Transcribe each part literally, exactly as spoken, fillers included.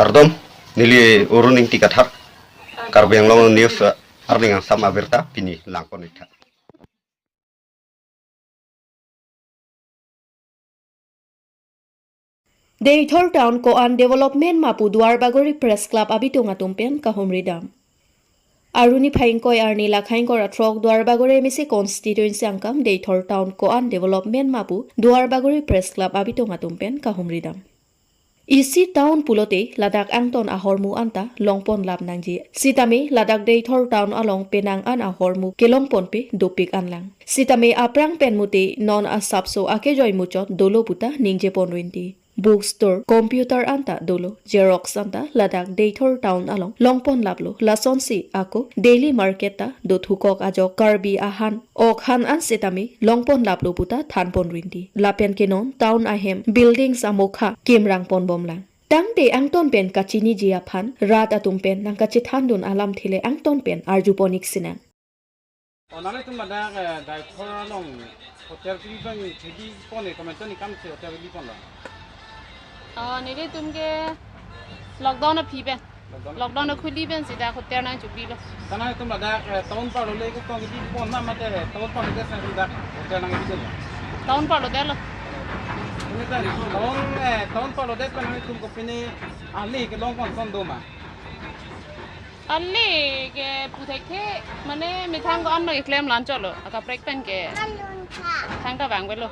Kardom, neli Arun Ingti Kathar, Karbi Anglong News, eh, arni angsam abirta pini langpon-iktha. Deithor Town ko-an development ma pu Duarbagori Press Club abitung atum pen kahumri dam. Arni niphai ingkoi arni Lakhaingkor athrok Duarbagori M A C constituency angkang Deithor Town ko-an development ma pu Duarbagori Press Club abitung atum pen kahumri dam. Isi town pulote ladak angton ahormu anta longpon lap nangji. Sitame ladak Deithor Town along penang an ahormu kelongponpe dopik anlang. Sitame aphrang pen mute non asapso akejoi muchot dolo puta ningjeponrinti. Book store, computer anta dolo, xerox anta ladak Deithor Town along longpon laplo. Lasonsi ako daily market ta dothukok ajok Karbi ahan, ok han an sitame longpon laplo puta thanponrinti. Lapen ke non town ahem buildings amokha kimrangponbomlang. Tangte angton pen kachiniji aphan rat atum pen nangkachethandun alamthe le angton pen arjupon-ik sinang. O, nanglitum ladak, eh, Deithor along hotel kili pen kili pon-e, komantu ni kam si hotel kili ponlo? O, nelitum ke lockdown aphi pen. Lockdown? Lockdown akhuli pensi dak hotel nangchobilo. Ta nanglitum ladak, eh, town parlo le kutong kili pon ma mate, eh, town parlodet si dak hotel nangkili ponlo? Town parlodetlo. Ini ta town, eh, town parlodet pen nanglitum kopine ali kelongpon ason do ma? Ali ke pu thekthe, mane methang ko-an ma keklem la-an chotlo, akaprek pen ke thangta vangvelo.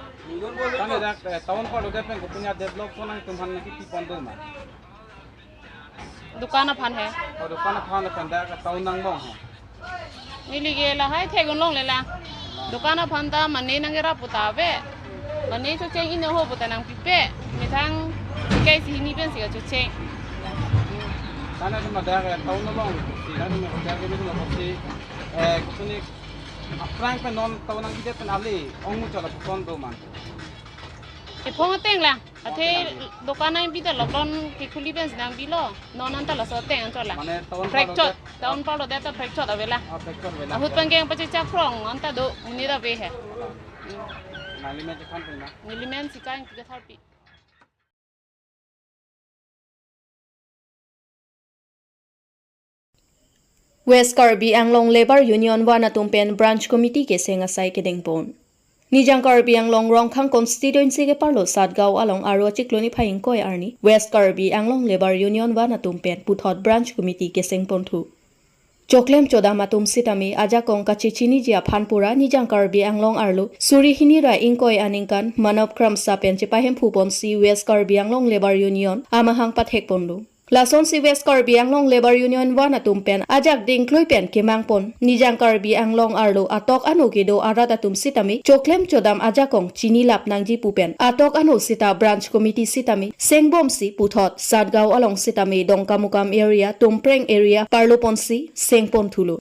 Tangte dak, eh, town parlodet pen kopi adevelop ko nangtum aphan nangkipi pon do ma? Dukan aphan he. O, dukan aphan aphan dak town nangmong he. Neli ke lahai thek-un longle lang. Dukan aphan ta mane nangkerap puta ave. Mane chocheng inut ho puta nangpipe. Methang ikai si hini pensi kachocheng. Tangte nanglitum ladak, eh, town along si, nanglitum ladak ke nanglitum si, eh, kopine aphrang pen non town nangkidet pen ali ong muchot lapuson do ma? Ephong ateng lang. Athe dokan nangbi ta lockdown kekhuli pensi nangbilo. Non anta laso ateng anchot lang. Mane town parlodet. Prekchot, town parlodet ta prekchot avelang. Ah, prekchot avelang. Ahut pen keng pachechak phrong anta do, monit ave he. Nangli men chekhan pen na? Neli men Sika Ingti Katharpi. West Karbi Anglong Labour Union one atum pen Branch Committee keseng asai kedengpon. Nijang Karbi Anglong Rongkhang constituency keparlo Satgaon along Aro achiklo niphai ingkoi arni West Karbi Anglong Labour Union one atum pen puthot Branch Committee kesengponthu. Choklem chodam atum sitame ajakong kachechiniji aphan pura Nijang Karbi Anglong arlo suri hini ra ingkoi aningkan Manop Kramsa pen chepahemphuponsi West Karbi Anglong Labour Union amahang pathekponlo. Lasonsi West Karbi Anglong Labour Union one atum pen ajak dingklui pen kemangpon Nijang Karbi Anglong arlo atok ano kedo arat atum sitame choklem chodam ajakong chinilap nangji pu pen atok ano sita Branch Committee sitame sengbomsi puthot Satgaon along sitame Dongkamukam area, Tumpreng area parloponsi sengponthulo.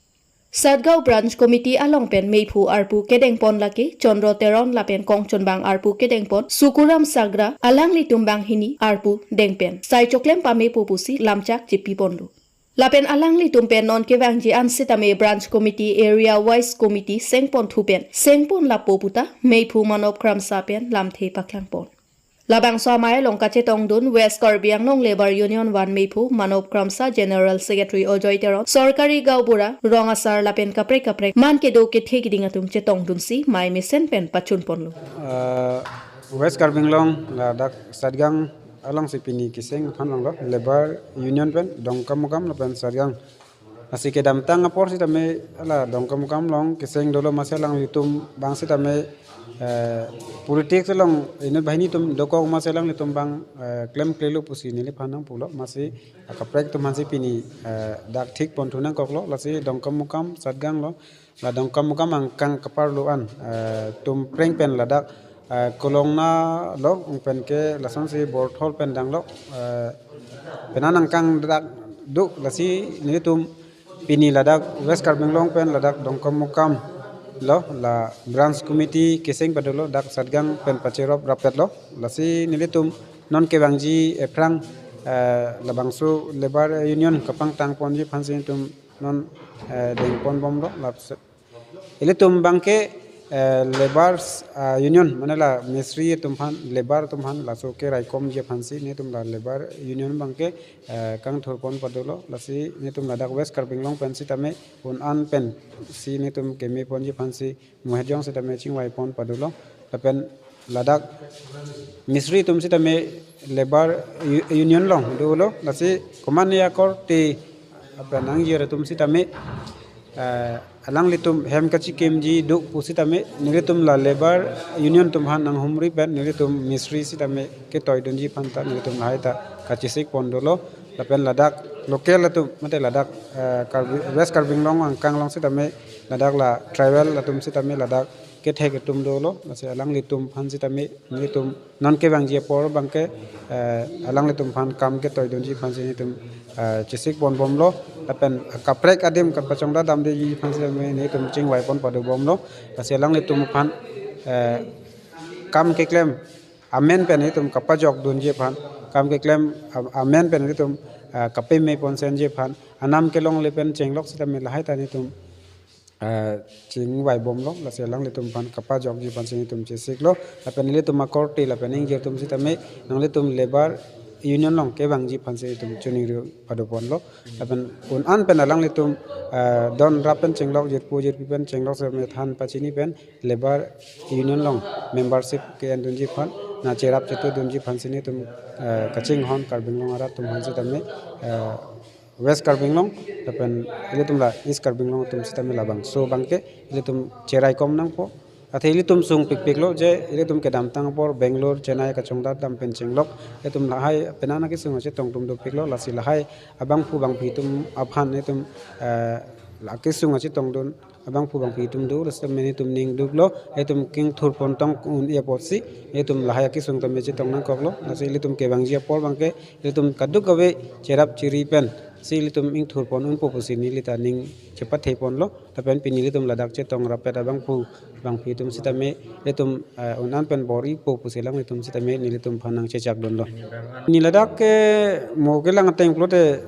Satgaon Branch Committee along pen meiphu arpu kedengpon lake Chandra Teron lapen kongchunbang arpu kedengpon Sukuram Sagra, alanglitum banghini arpu dengpen sai choklem pamepo pusi lamchak chepiponlo. Lapen alanglitum pen non kevangji an sitame Branch Committee, Area Wise Committee sengponthu pen sengponlappo puta meiphu Manop Kramsa pen lamthe paklangpon. Labangso amei along kachetongdun West Karbi Anglong Labour Union one meiphu Manop Kramsa, General Secretary Ajoy Teron, Sorkari Gaonbura, Rong Asar lapen kaprek kaprek man kedo kethe kiding atum chetongdunsi mei mesen pen pachunponlo. Ah, West Karbi Anglong ladak Satgaon alongsi pini keseng aphan longlo, Labour Union pen Dongkamukam lapen Satgaon. Lasi kedamtang apor sitame hala Dongkamukam along keseng dolo, masi alanglitum bang sitame, eh, politics along inut banghini atum dokok, masi alanglitum bang, eh, klemklelo pusi neliphan nangpulo, masi akaprek atum aphansi pini, eh, dak thikponthu nangkoklo. Lasi Dongkamukam Satgaon lo, la Dongkamukam angkang keparlo an, eh, Tumpreng pen ladak, eh, Kolongna lo, ong pen ke lasonsi Borthol pen danglo, eh, penang angkang dak do. Lasi nelitum pini ladak West Karbi Anglong pen ladak Dongkamukam lo, la Branch Committee keseng padolo, dak Satgaon pen pacherop rapetlo. Lasi nelitum non kevangji aphrang, eh, labangso Labour Union kapangtangponji aphansi nelitum non, eh, dengponbomlo. Lasi ilitum bangke Eh, labour, ah, union, mane la mistri atum aphan, labour atum aphan laso keraikomji aphansi netum la labour union abangke, eh, kangthurpon padolo. Lasi netum ladak West Karbi Anglong pen sitame un-an pensi netum kemeponji aphansi muhejong sitame chingvaipon padolo. Lapen ladak mistri atum sitame labour u-, union along dolo. Lasi komatne akorte lapen angjir atum sitame, eh, alanglitum hem kachikimji do pusitame nelitum la labour union atum aphan nanghumri pen nelitum mistri sitame ketoidunji aphan ta nelitum lahai ta kachesikpon dolo. Lapen ladak local atum, mate ladak, eh, Karbi, West Karbi Anglong angkang along sitame ladak la tribal atum sitame ladak kethek atum dolo. Lasi alanglitum aphan sitame nelitum non kevangji apor abangke, eh, alanglitum aphan kam ketoidunji aphansi netum, eh, chesikponbomlo. Lapen kaprek adim kapachongdat damdeji aphansi netum chingvaipon padobomlo. Lasi alanglitum aphan, eh, kam keklem amen pen netum kapajokdunji aphan, kam keklem am-, amen pen netum, eh, kapemeponsenji aphan, anam kelongle pen chenglok sitame lahai ta netum, eh, chingvaibomlo. Lasi alanglitum aphan kapajokji aphansi netum chesiklo. Lapen nelitum akorte lapen ingjir atum sitame nanglitum labour union along kevangji aphansi netum chiningri padoponlo. Lapen un-an pen alanglitum, eh, don rap pen chenglok, jirpo jirpi pen chenglok sitame than pachini pen labour union along membership ke-endunji aphan, na cherap chetudunji aphansi netum, eh, kachinghon Karbi Anglong arat atum aphan sitame, eh, West Karbi Anglong, lapen ilitum la East Karbi Anglong atum sitame labangso abangke ilitum cheraikom nangpo. Athe ilitum sungpikpiklo je ilitum kedamtang apor Bangalore, Chennai kachongdat dam pen chenglok, ilitum lahai penang akesung achetong atum dopiklo. Lasi lahai abangphu bangphi atum aphan ilitum, eh, la akesung achetongdun abangphu bangphi atum do, lasi netum ning duklo, netum kangthurpon tong un-e apotsi netum lahai akesung tame chetong nangkoklo. Lasi ilitum kevangji apor abangke ilitum kadokave cherap cheri pensi ilitum ingthurpon unpo pusi neli ta ning chepathe ponlo. Lapen pini ilitum ladak chetong rapet abangphu bangphi atum sitame ilitum, eh, un-an pen bor-ipo pusi alanglitum sitame nelitum aphan nangchechakdunlo. Pini ladak ke mo kelang ateng pulote,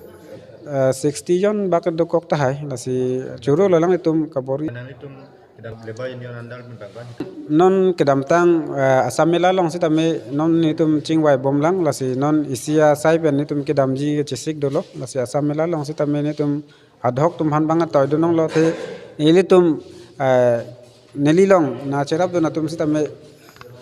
eh, sixty jon bak dokok tahai, lasi choro lo alanglitum kabor-i. Nanglitum kedam labour union under pen bang bang. Non kedamtang, eh, Assam Mela along sitame non netum chingvaibomlang, lasi non isi asai pen netum kedamji chesik dolo. Lasi Assam Mela along sitame netum ad hoc atum aphan bang atoidun longlo, athe ilitum, eh, neli along na cherapdun atum sitame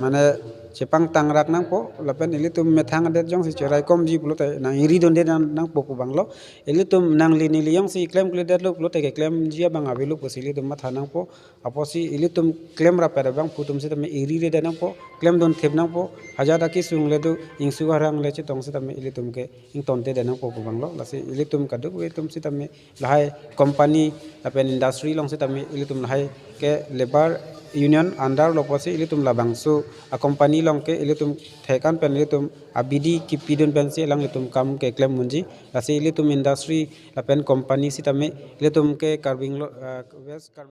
mane chepangtangrak nangpo, lapen ilitum methang adet jongsi cheraikomji pulote nang-iridunde nang, nangpo pu abanglo. Ilitum nangli neli jongsi klemkledetlo pulote keklemji abang avelo pusi ilitum matha nangpo. Apotsi ilitum klem rapet abangphu atum sitame iriredet nangpo, klemdun thip nangpo, hajat akesung le do, ingsu arang le chetong sitame ilitum ke ingtontedet nangpo pu abanglo. Lasi ilitum kadokave atum sitame lahai company lapen industry along sitame ilitum lahai ke labour union under lo apotsi ilitum labangso a-company along ke ilitum thek-an pen ilitum abidi kipidun pensi alanglitum kam keklem unji. Lasi ilitum industry lapen company sitame ilitum ke Karbi Anglong, eh, West Karbi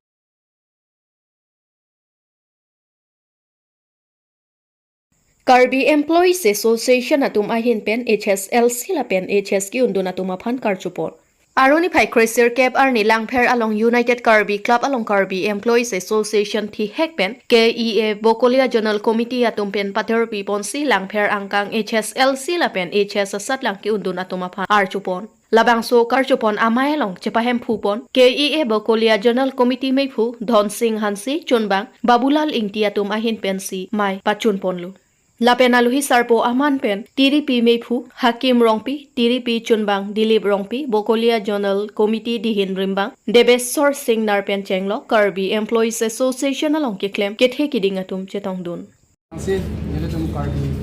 Karbi Employees Association atum ahin pen H S L C lapen H S ke-undun atum aphan karjupon. Arni phai kresir kep arni Langpher along United Karbi Club along Karbi Employees Association thihek pen K E A Bokolia Zonal Committee atum pen paterpiponsi Langpher angkang H S L C lapen H S asatlang ke-undun atum aphan arjupon. Labangso karjupon amei along chepahemphupon K E A Bokolia Zonal Committee meiphu Dhonsing Hanse, chunbang Babulal Ingti atum ahin pensi mei pachunponlo. Lapen aluhi sarpo aman pen T D P meiphu Hakim Rongpi, T D P chunbang Dilip Rongpi, Bokolia Zonal Committee dihin rimbang Debeswar Singnar pen chenglok Karbi Employees Association along keklem kethe kiding atum chetongdun. Ansi nelitum Karbi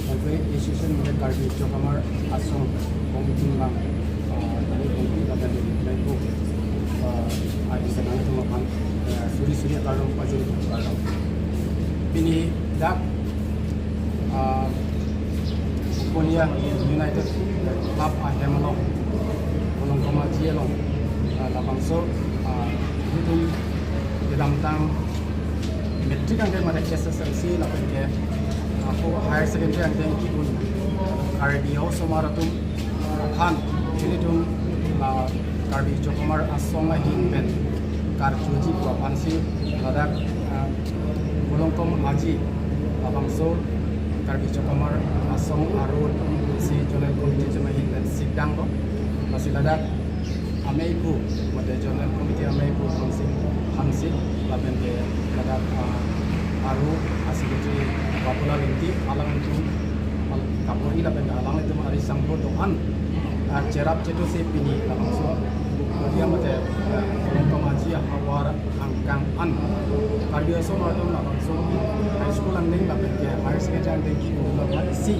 Employee Association mate Karbi Jokamar Asong committee abang, ah, kami committee lapen nelitum, ah, ahin pen nangtum aphan, ah, suri suri akardom pajir akardom. Pini dak, ah, Bokolia United Club ahem along, Kolongkoma ji along, ah, labangso, ah, nelitum kedamtang matric angdeng mate H S S L C lapen ke ako higher secondary angdeng ki-un Karbi osomar atum aphan nelitum la Karbi Jokamar Asong ahin pen karjuji pu aphansi ladak, Volongkom Aji labangso Karbi Chokamar Asong aro si Zonal Committee jemahin dan sidang lo. Lasi ladak amei pu, mate Zonal Committee amei pu Rongsi Hansi, lapen ke ladak, ah, aro a Secretary Bapula Lingti, alanglitum, al-, kabor-i lapen ke alanglitum ari sangpo do-an, ah, cherap chetu si pini labangso, dia mate, ah, Volongkom Aji ahavar angkang an Karbi Asong atum labangso high school angdeng lapen ke higher secondary angdeng ke lapen isi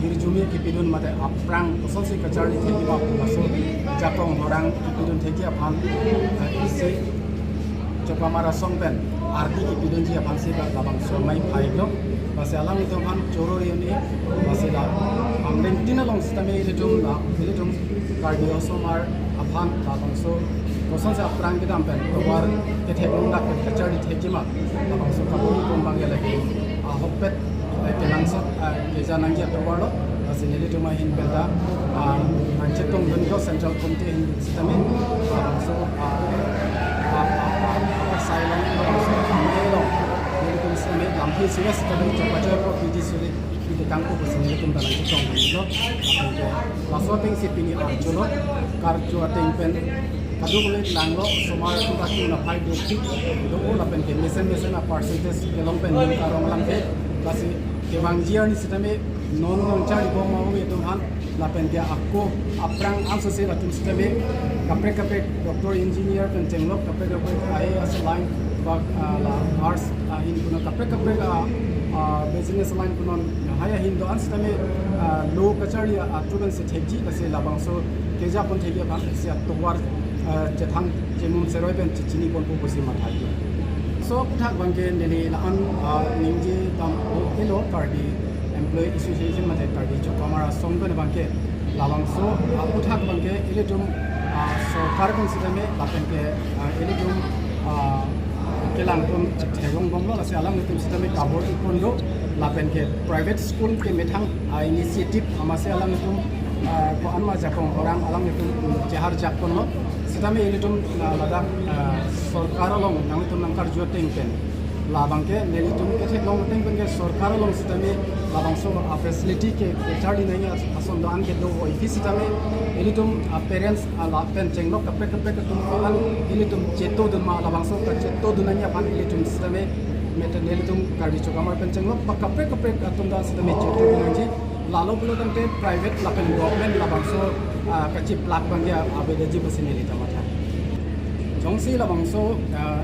hirjume kipidun mate aphrang kosonsi kacharli thekji ma pu laso jakong horang kipidun thekji aphan, eh, isi Chokamar Asong pen ardi kipidunji aphan si labangso amei phai lo. Lasi alanglitum aphan choro ri-un-e, lasi la angdeng tin along sitame ilitum la, ilitum Karbi Asong aphan labangso kosonsi aphrang kedam pen tovar ketheklong dak pen kacharli thekji ma, labangso kabor-i pon abang ke lake ahokpet, eh, kelangsot, eh, keja nangji atovar lo. Lasi nelitum ahin pen ta, ah, nangchetongdun ko Central Committee ahin sitame, labangso, ah, ah, ah, ah, ah, sai along, labangso amei along nelitum sitame lamthe suya sitame chepachoi ko pidi suri pidi kangko pusi nelitum ta nangchetongdun lo. Lapen ke laso ateng si pini arjulo, karju ateng pen kadokave langlo, osomar atum ta ke-un aphai dopik do lapen ke mesen mesen a percentage kelong pen ning karong alam ke, lasi kevangji arni sitame non nangcharlibom ma-ong atum aphan, lapen ke ako aphrang ansose latum sitame kaprek kaprek doctor, engineer pen chenglok, kaprek kaprek I A S line, bak, ah, la arts, ah, ahin kuno kaprek kaprek, ah, ah, business line kuno hai ahin do-an sitame, ah, lo kacharli atum pen si thekji, lasi labangso keja pon thekji aphan si atovar, ah, chethang chemum seroi pen chechini ponpo pusi matha. So aphuthak abang ke neli la-an, ah, ningje dam-o-elo, Karbi Employee Association mate Karbi Chokamar Asong pen abang ke labangso, ah, aphuthak abang ke ilitum, ah, sorkar pen sitame lapen ke, ah, ilitum, ah, kelang pon theklong bomlo, lasi alanglitum sitame kabor-i pon do, lapen ke private school kemethang a initiative amatsi alanglitum, ah, ko-an ma jakong horang alanglitum, mm, cheharjak ponlo. Sitame ilitum, ah, ladak, ah, sorkar along nanglitum nangkarju ateng pen, labang ke nelitum ketheklong ateng pen ke sorkar along sitame labangso a facility ke, kacharli nangji as-, ason do-an kedo-oi phi sitame ilitum, ah, parents, ah, lapen chenglok kaprek kaprek atum ko-an ilitum chetodun ma, labangso kachetodun nangji aphan ilitum sitame mate nelitum Karbi Chokamar pen chenglok pa kaprek kaprek atum ta sitame chetodun nangji. Lalo pulo tangte private lapen government labangso, ah, kachiplak abang ke avedeji pusi neli ta matha. Jongsi labangso, ah,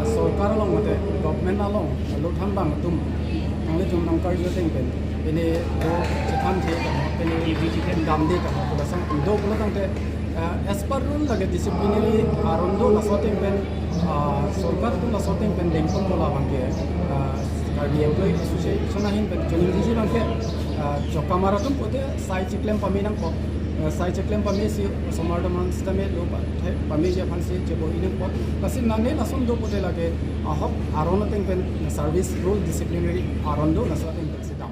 sorkar along mate government along lo thambang atum nanglitum nangkarju ateng pen, pine do chethan the kamo, pine ningje chethan damde kamo pu lasang do pulo tangte, ah, as per rule lake disciplinary aron do, laso ateng pen, ah, sorkar atum laso ateng pen dengponpo, labang ke, ah, Karbi Employee Association ahin pen choningri abang ke, ah, Chokamar atum pote sai chiklem pame nangkok, ah, sai chiklem pamesi osomar atum aphan sitame lo pa-, the-, pameji aphan si chebor-i nangkok. Lasi nane lason do pote lake ahok aron ateng pen service rule disciplinary aron do, laso ateng pen si dam.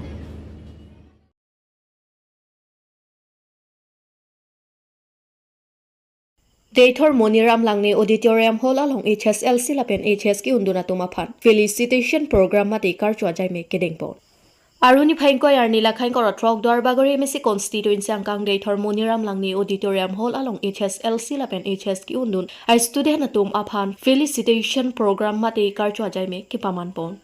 Deithor Moniram Langne Auditorium Hall along H S L C lapen H S ke-undun atum aphan felicitation program mate karchu ajaime kedengpon. Arni phai ingkoi arni lakhai ingkoi ra throk Duarbagori M A C constituency angkang Deithor Moniram Langne Auditorium Hall along H S L C lapen H S ke-undun a student atum aphan felicitation program mate karchu ajaime kepamanpon.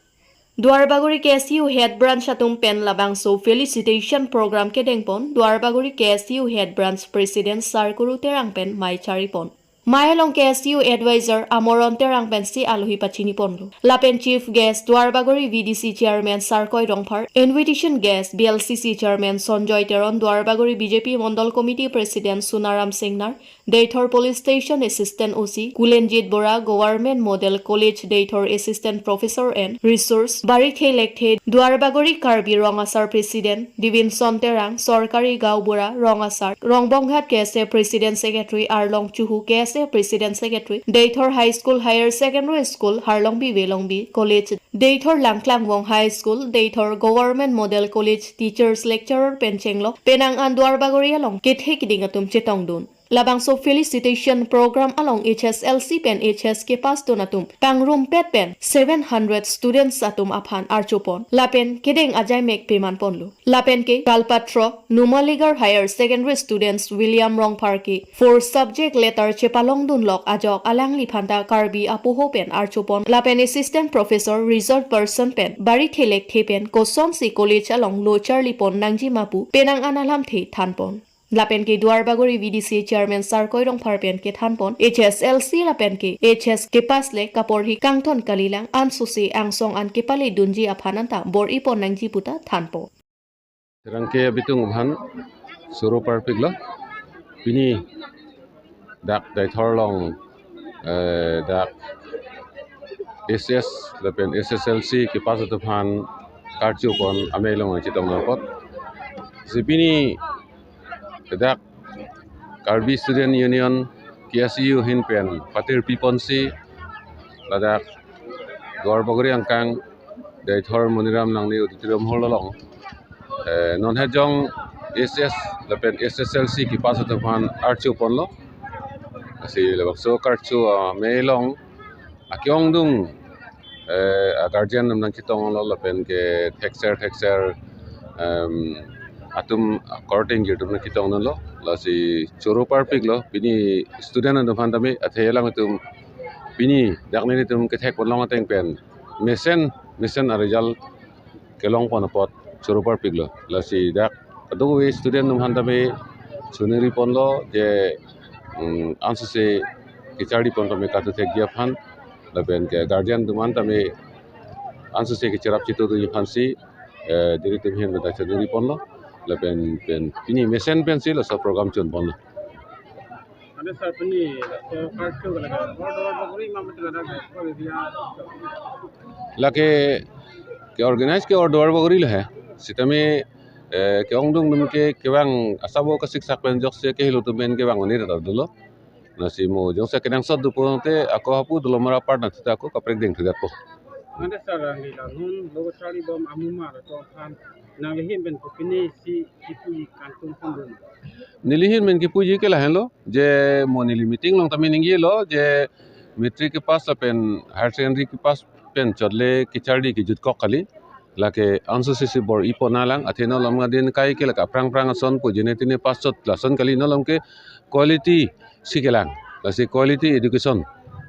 Duarbagori K S U head branch atum pen labangso felicitation program kedengpon Duarbagori K S U head branch president Sarkuru Terang pen mei charipon. Mei along K S U advisor Amoron Terang pensi alohi pachiniponlo. Lapen chief guest Duarbagori V D C chairman Sarkoi Rongphar, invitation guest B L C C chairman Sonjoy Teron, Duarbagori B J P Mondol Committee president Sunaram Singnar, Deithor Police Station Assistant O C Kulenjit Bora, Government Model College Deithor Assistant Professor and Resource Barithe Lekthe, Duarbagori Karbi Rong Asar President Divinson Terang, Sorkari Gaonbura Rong Asar, Rongbonghat K S A President Secretary Arlong Chuhu, K S A President Secretary, Deithor High School Higher Secondary School Harlongbi Velongbi College, Deithor Langklangvong High School, Deithor Government Model College Teachers Lecturer pen chenglok penang an Duarbagori along kethe kiding atum chetongdun. Labangso felicitation program along H S L C pen H S kepass dun atum kangrumpet pen seven hundred students atum aphan archopon lapen kedeng ajaimek pemanponlo. Lapen ke Kalpatro Numaligarh Higher Secondary Students William Rongphar ke four subject letter chepalongdunlok ajok alangliphan ta Karbi apoho pen archopon lapen Assistant Professor, Resource Person pen bari thekthe pen kosonsi college along lo charlipon nangji ma pu penang an alamthe thanpon. Lapen ke Duarbagori V D C A Chairman Sarkoi Rongphar pen kethanpon, H S L C lapen ke H S kepass le kaporhi kangton kalilang, ansose angsong an kepaledunji aphan anta bor-ipon nangji puta thanpon. Terangke abitung aphan choro parpiklo. Pini dak Deithor along, eh, dak H S lapen H S L C kepass atum aphan karchopon amei along chetong apot. Si pini dak Karbi Student Union, K S U ahin pen patir piponsi ladak Duarbagori angkang Deithor Moniram Nangne Auditorium Hall along, eh, non hejong H S lapen H S L C kepass atum aphan archoponlo. Lasi labangso karcho amei along akeongdung, eh, a guardian atum nangchetonglo lapen ke thekser thekser, em, atum korte ingjir atum nangchetonglo. Lasi choro parpiklo pini student atum aphan tame, athe alanglitum pini dak nelitum kethekpon long ateng pen mesen mesen a result kelongpon apot choro parpiklo. Lasi dak kadokave student atum aphan tame choningriponlo je, mm, ansose kecharlipon tame kartu thekji aphan lapen ke guardian atum aphan tame ansose kecherap chetongdunji aphansi, eh, nelitum ahin pen ta choningriponlo lapen pen pini mesen pensi laso program chonponlo. Ane sir, pini laso karcho ke lake Duarbagori ma mati ladak Duarbagori area? Lake ke organize ke Duarbagori lo he. Sitame, eh, keongdung atum ke kevang asabo kasiksak pen jokse kehelo atum pen kevang un'e ta dolo. Lasi mo jongsi kenangsot do pulote ako hapu dolo mara part na thita ako kaprek dengthu detpo. Ane sir, nangli la non lo charlibom amu ma laso aphan nangli ahin pen kopinesi kipuji kangtung kangdun? Neli ahin pen kipuji ke lahenlo, je mo neli meeting along tame ningjelo je matric kepass lapen higher secondary kepass pen chotle kecharli kejutkok kali. Lake ansose si bor-ipon alang, athe non alom adin kai ke lake aphrang aphrang ason pu jene tene pass chot lason kali, non alom ke quality si kelang. Lasi quality education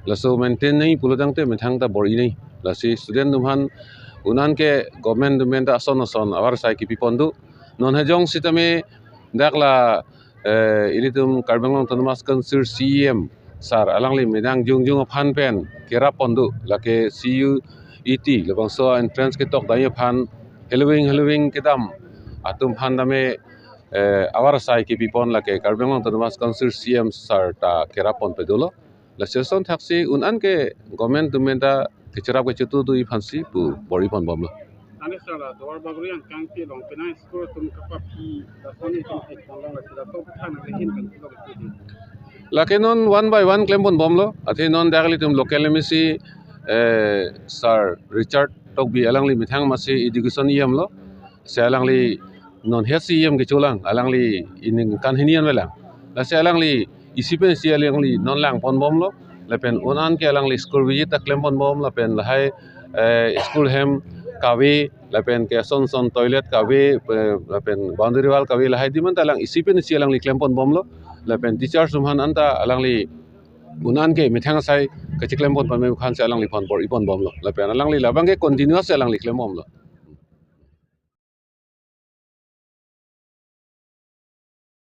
laso maintain nangji pulotangte methang ta bor-i nangji. Lasi student atum aphan un-an ke government atum pen ta ason ason avar sai kepipon do. Non hejong sitame dak la, eh, ilitum Karbi Anglong Autonomous Council C E M sir alangli midang jongjong aphan pen kerappon do, lake C U E T labangso entrance ketok dai aphan heloving heloving kedam atum aphan tame, eh, avar sai kepipon lake Karbi Anglong Autonomous Council C E M sir ta kerappon pe dolo. Lasi ason thaksi un-an ke government atum pen ta kecherap kechetongdunji aphansi pu bor-iponbomlo. Ane sir, la Duarbagori angkang ti along penang school atum kapapi lason itum thekpon long lasi laso aphan nangli ahin pen pilo kiti? Lake non one by one klemponbomlo. Athe non dak ilitum local M A C, eh, sir Richard Tokbi alangli methang masi education E M lo. Si alangli non he C E M kecholang, alangli ningkan hini an avelang. Lasi alangli isi pensi alangli non langponbomlo. Lapen un-an ke alangli school visit ta klemponbom lapen lahai, eh, school hem kave lapen ke ason ason toilet kave, eh, lapen boundary wall kave lahai adim anta alang isi pensi alangli klemponbomlo. Lapen teachers atum aphan anta alangli un-an ke methang asai kacheklemponbom aphansi alangliphan bor-iponbomlo. Lapen alangli labang ke continuous alangli klembomlo.